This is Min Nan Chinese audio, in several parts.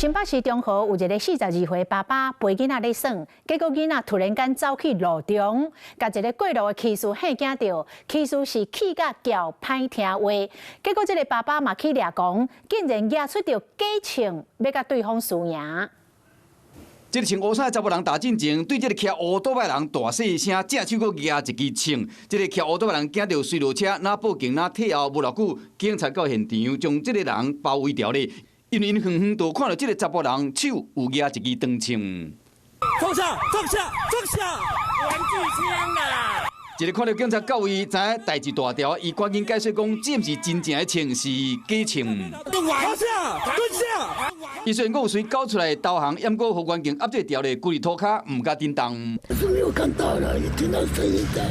新北市中和有一个42歲爸爸陪囡仔咧耍，結果囡仔突然間走去路中，共一个過路的騎士嚇驚著，騎士是氣甲叫歹聽話，結果這个爸爸嘛去掠狂，竟然舉出著假槍，欲共對方輸贏。這个穿烏衫的查埔人打進前，對這个騎烏多擺人大細聲，正手閣舉一支槍。這个騎烏多擺人驚著隨落車，若報警，若退後，無偌久，警察到現場將這个人包圍牢咧。因為𪜶遠遠就看著這个查埔人手有舉一支長槍。放下，放下，放下！玩具槍啦！一个看著警察到位，知影代誌大條，伊趕緊解釋講，這毋是真正的槍，是假槍。放下，蹲下！伊雖然講有隨交出來導航，毋過予環境壓制牢咧，規日塗跤毋敢振動。是沒有看到了，也聽到聲音在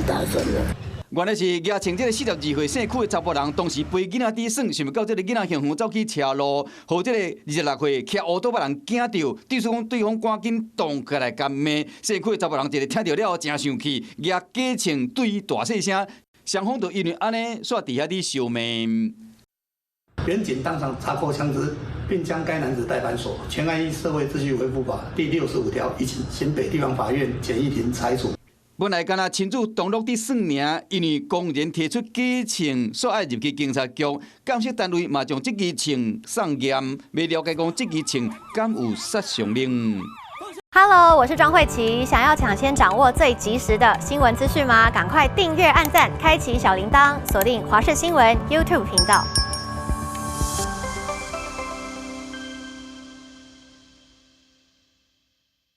大聲了。原來是舉槍這个42歲姓許的查埔人，當時陪囡仔佇耍，想袂到這个囡仔遠遠走去車路，予這个26歲騎烏多擺人驚著，意思講對方趕緊動起來共罵。姓許的查埔人一个聽著了後誠生氣，舉假槍對大細聲，雙方就因為按呢，煞佇遐佇相罵。員警當場查扣槍支，並將該男子帶返所。全案依社會秩序維護法第65條，移請新北地方法院簡易庭裁處。本來敢若親子同樂佇耍爾，因為公然提出假槍，煞愛入去警察局，鑑識單位嘛將這支槍送驗，欲了解講這支槍敢有殺傷力。 Hello，我是莊慧琪，想要搶先掌握最及時的新聞資訊嗎？趕快訂閱、按讚、開啟小鈴鐺，鎖定華視新聞 YouTube 頻道。